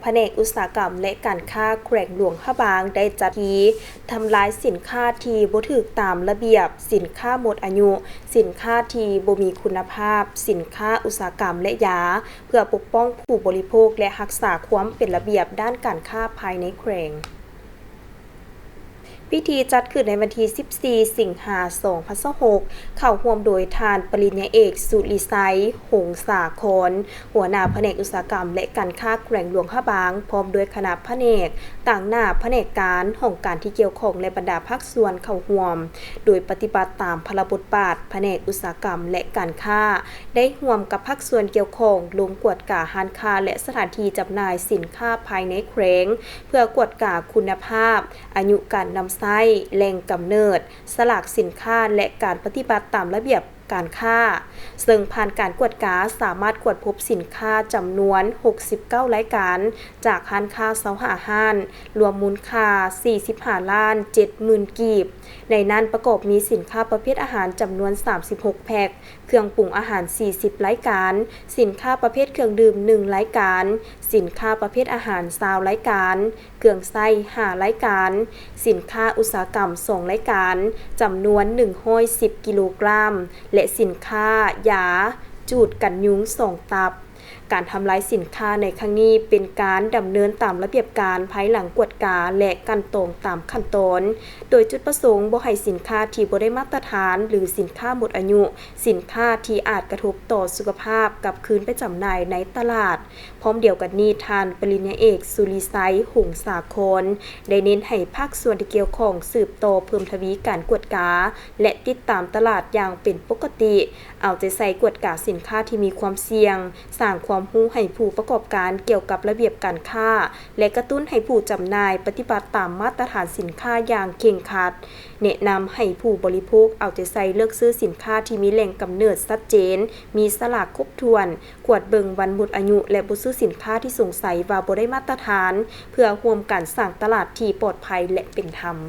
ພະແນກອຸດສາຫະກຳ ແລະ ການຄ້າແຂວງຫຼວງພະບາງ ໄດ້ຈັດພິທີທຳລາຍສິນຄ້າທີ່ບໍ່ຖືກຕາມລະບຽບ, ສິນຄ້າໝົດອາຍຸ, ສິນຄ້າທີ່ບໍ່ມີຄຸນນະພາບ, ສິນຄ້າອຸດສາຫະກຳ ແລະ ຢາ, ເພື່ອປົກປ້ອງຜູ້ບໍລິໂພກ ແລະ ຮັກສາຄວາມເປັນລະບຽບດ້ານການຄ້າພາຍໃນແຂວງ. ພິທີຈັດຂຶ້ນໃນວັນທີສິບສີ່ ສິງຫາ ສອງພັນຊາວຫົກ ເຂົ້າຮ່ວມໂດຍທ່ານປະລິນຍາເອກ ສຸລິໄຊ ຫົງສາຄອນ ຫົວໜ້າພະແນກອຸດສາຫະກຳ ແລະ ການຄ້າແຂວງຫຼວງພະບາງ ພ້ອມດ້ວຍຄະນະພະແນກ, ຕາງໜ້າພະແນກການ, ຫ້ອງການທີ່ກ່ຽວຂ້ອງ ແລະ ບັນດາພາກສ່ວນເຂົ້າຮ່ວມ, ໂດຍປະຕິບັດຕາມພາລະບົດບາດພະແນກອຸດສາຫະກຳ ແລະ ການຄ້າ ໄດ້ຮ່ວມກັບພາກສ່ວນກ່ຽວຂ້ອງ ລົງກວດກາຮ້ານຄ້າ ແລະ ສະຖານທີ່ຈຳໜ່າຍສິນຄ້າພາຍໃນແຂວງ ເພື່ອກວດກາຄຸນນະພາບ, ອາຍຸການນຳໃຊ້, ແຫຼ່ງກຳເນີດ, ສະຫຼາກສິນຄ້າ ແລະ ການປະຕິບັດຕາມລະບຽບການຄ້າ, ເຊິ່ງຜ່ານການກວດກາສາມາດກວດພົບສິນຄ້າຈຳນວນຫົກສິບເກົ້າລາຍການ ຈາກຮ້ານຄ້າຊາວຫ້າຮ້ານ, ລວມມູນຄ່າສີ່ສິບຫ້າລ້ານເຈັດໝື່ນກີບ. ໃນນັ້ນປະກອບມີສິນຄ້າປະເພດອາຫານຈຳນວນສາມສິບຫົກແພັກ, ເຄື່ອງປຸງອາຫານສີ່ສິບລາຍການ, ສິນຄ້າປະເພດເຄື່ອງດື່ມໜຶ່ງລາຍການ, ສິນຄ້າປະເພດອາຫານຊາວລາຍການ, ເຄື່ອງໃຊ້ຫ້າລາຍການ, ສິນຄ້າອຸດສາຫະກຳສອງລາຍການ, ຈຳນວນໜຶ່ງຮ້ອຍສິບກິໂລກຣາມ ແລະ ສິນຄ້າຢາຈູດກັນຍຸງສອງຕັບ. ການທຳລາຍສິນຄ້າໃນຄັ້ງນີ້ເປັນການດຳເນີນຕາມລະບຽບການພາຍຫຼັງກວດກາ ແລະ ກັ່ນຕອງຕາມຂັ້ນຕອນ, ໂດຍຈຸດປະສົງບໍ່ໃຫ້ສິນຄ້າທີ່ບໍ່ໄດ້ມາດຕະຖານ ຫຼື ສິນຄ້າໝົດອາຍຸ, ສິນຄ້າທີ່ອາດກະທົບຕໍ່ສຸຂະພາບກັບຄືນໄປຈຳໜ່າຍໃນຕະຫຼາດ. ພ້ອມດຽວກັນນີ້, ທ່ານປະລິນຍາເອກ ສຸລິໄຊ ຫົງສາຄອນ ໄດ້ເນັ້ນໃຫ້ພາກສ່ວນທີ່ກ່ຽວຂ້ອງສືບຕໍ່ເພີ່ມທະວີການກວດກາ ແລະ ຕິດຕາມຕະຫຼາດຢ່າງເປັນປົກກະຕິ, ເອົາໃຈໃສ່ກວດກາສິນຄ້າທີ່ມີຄວາມສ່ຽງ, ສ້າງຄວາມຮູ້ໃຫ້ຜູ້ປະກອບການກ່ຽວກັບລະບຽບການຄ້າ ແລະ ກະຕຸ້ນໃຫ້ຜູ້ຈຳໜ່າຍປະຕິບັດຕາມມາດຕະຖານສິນຄ້າຢ່າງເຄັ່ງຄັດ. ແນະນຳໃຫ້ຜູ້ບໍລິໂພກເອົາໃຈໃສ່ເລືອກຊື້ສິນຄ້າທີ່ມີແຫຼ່ງກຳເນີດຊັດເຈນ, ມີສະຫຼາກຄົບຖ້ວນ, ກວດເບິ່ງວັນໝົດອາຍຸ ແລະ ບໍ່ຊື້ສິນຄ້າທີ່ສົງໄສວ່າບໍ່ໄດ້ມາດຕະຖານ, ເພື່ອຮ່ວມກັນສ້າງຕະຫຼາດທີ່ປອດໄພ ແລະ ເປັນທຳ.